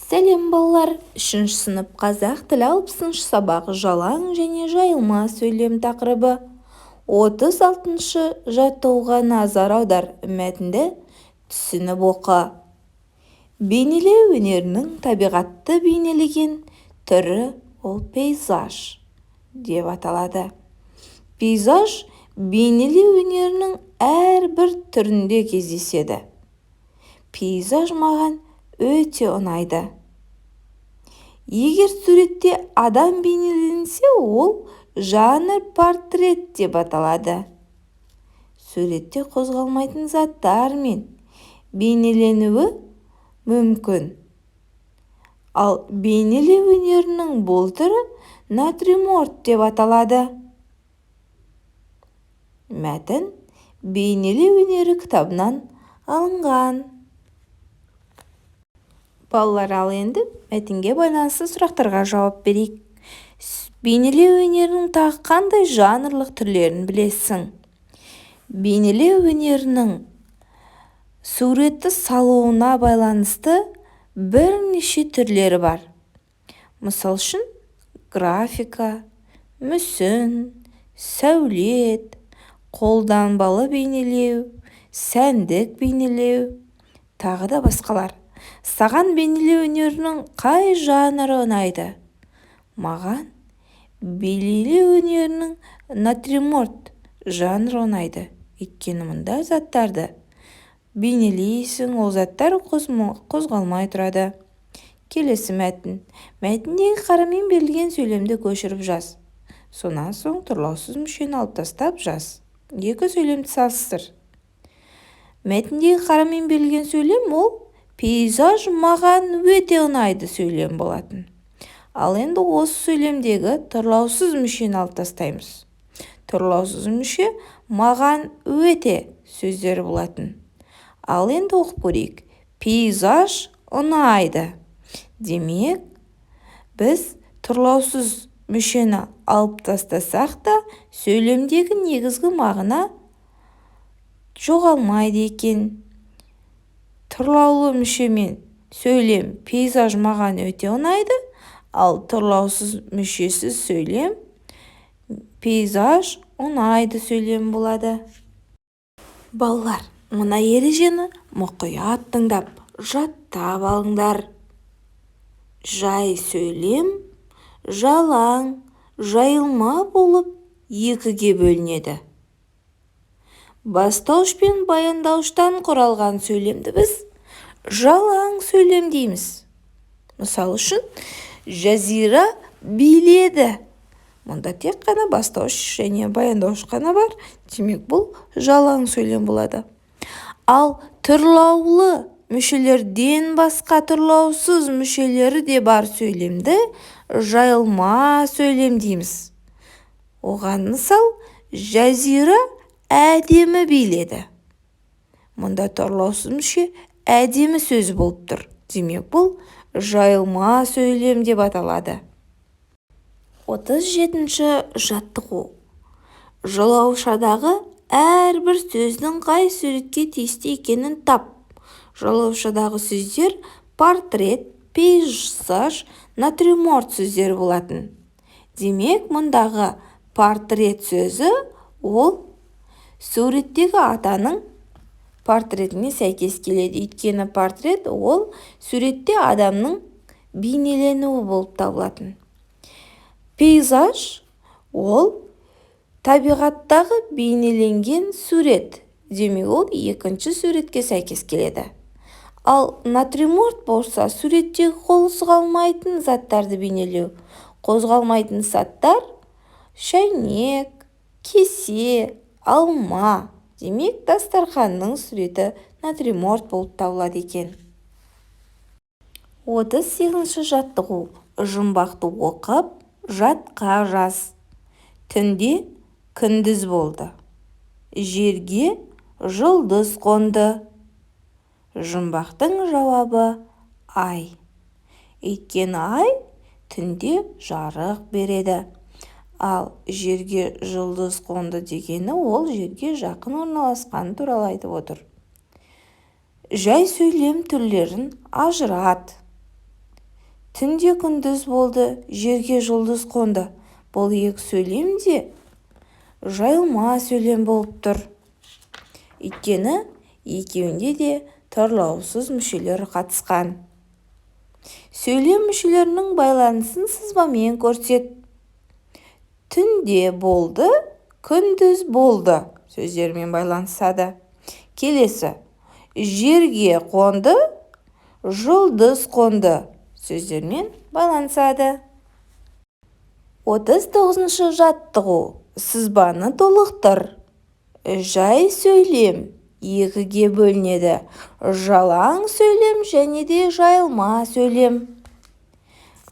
Сәлем, балалар! Үшінші сынып, қазақ тілі, 60-сабақ, жалаң және жайылма сөйлем тақырыбы. 36-жаттығуға назар аудар, мәтінді түсініп оқы. Бейнелеу өнерінің табиғатты бейнелеген түрі ол пейзаж деп аталады. Пейзаж бейнелеу өнерінің әрбір түрінде кездеседі. Пейзаж маған өте ұнайды. Егер суретте адам бейнеленсе, ол жанр портрет деп аталады. Суретте қозғалмайтын заттар мен бейнеленуі мүмкін. Ал бейнелеу өнерінің бұл түрі натюрморт деп аталады. Мәтін «Бейнелеу өнері» кітабынан алынған. Балалар, ал енді мәтінге байланысты сұрақтарға жауап берейік. Бейнелеу өнерінің тағы қандай жанрлық түрлерін білесің? Бейнелеу өнерінің суретті салуына байланысты бірнеше түрлері бар. Мысал үшін, графика, мүсін, сәулет, қолданбалы бейнелеу, сәндік бейнелеу, тағы да басқалар. Саған бейнелеу өнерінің қай жанры ұнайды? Маған бейнелеу өнерінің натюрморт жанры ұнайды. Өйткені мұнда заттарды бейнелейсің, ол заттар қозғалмай тұрады. Келесі мәтін. Мәтіндегі қарамен берілген сөйлемді көшіріп жаз. Сонан соң тұрлаусыз мүшені алып тастап жаз. Екі сөйлемді салыстыр. Мәтіндегі қарамен берілген сөйлем ол «Пейзаж маған өте ұнайды» сөйлем болатын. Ал енді осы сөйлемдегі тұрлаусыз мүшені алып тастаймыз. Тұрлаусыз мүше «маған өте» сөздері болатын. Ал енді оқып көрейік. Пейзаж ұнайды. Демек, біз тұрлаусыз мүшені алып тастасақ та, сөйлемдегі негізгі мағына жоғалмайды екен. Тұрлаулы мүшемен сөйлем «Пейзаж маған өте ұнайды», ал тұрлаусыз мүшесіз сөйлем «Пейзаж ұнайды» сөйлем болады. Балалар, мына ережені мұқият тыңдап, жаттап алыңдар. Жай сөйлем жалаң, жайылма болып екіге бөлінеді. Бастауыш пен баяндауыштан құралған сөйлемді біз жалаң сөйлем дейміз. Мысал үшін, Жазира биледі. Мұнда тек қана бастауыш және баяндауыш қана бар. Демек, бұл жалаң сөйлем болады. Ал тұрлаулы мүшелерден басқа тұрлаусыз мүшелері де бар сөйлемді жайылма сөйлем дейміз. Оған мысал: Жазира әдемі биледі. Мұнда тұрлаусыз мүше «әдемі» сөзі болып тұр. Демек, бұл жайылма сөйлем деп аталады. 37-жаттығу. Жолаушадағы әрбір сөздің қай суретке тиісті екенін тап. Жолаушадағы сөздер портрет, пейзаж, натюрморт сөздері болатын. Демек, мұндағы портрет сөзі ол суреттегі атаның портретіне сәйкес келеді. Өйткені портрет ол суретте адамның бейнеленуі болып табылатын. Пейзаж ол табиғаттағы бейнеленген сурет. Демек, ол екінші суретке сәйкес келеді. Ал натюрморт болса, суреттегі қозғалмайтын заттарды бейнелеу. Қозғалмайтын заттар: шәйнек, кесе, алма. Демек, дастарханның суреті натюрморт болып табылады екен. 38-жаттығу. Жұмбақты оқып, жатқа жаз. Түнде күндіз болды, жерге жұлдыз қонды. Жұмбақтың жауабы ай. Өйткені ай түнде жарық береді. Ал жерге жұлдыз қонды дегені ол жерге жақын орналасқаны туралы айтып отыр. Жай сөйлем түрлерін ажырат. Түнде күндіз болды, жерге жұлдыз қонды. Бұл екі сөйлем де жайылма сөйлем болып тұр. Өйткені екеуінде де тұрлаусыз мүшелер қатысқан. Сөйлем мүшелерінің байланысын сызбамен көрсет. Түнде болды, күндіз болды сөздерімен байланысады. Келесі, жерге қонды, жұлдыз қонды сөздерімен байланысады. 39-шы жаттығу. Сызбаны толықтыр. Жай сөйлем екіге бөлінеді. Жалаң сөйлем және де жайылма сөйлем.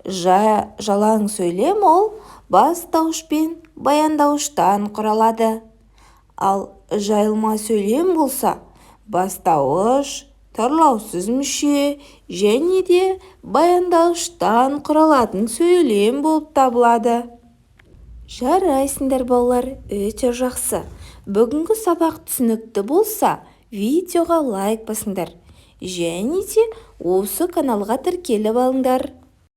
Жалаң сөйлем ол бастауыш пен баяндауыштан құралады. Ал жайылма сөйлем болса, бастауыш, тұрлаусыз мүше және де баяндауыштан құралатын сөйлем болып табылады. Жарайсыңдар, балалар, өте жақсы. Бүгінгі сабақ түсінікті болса, видеоға лайк басыңдар және де осы каналға тіркеліп алыңдар.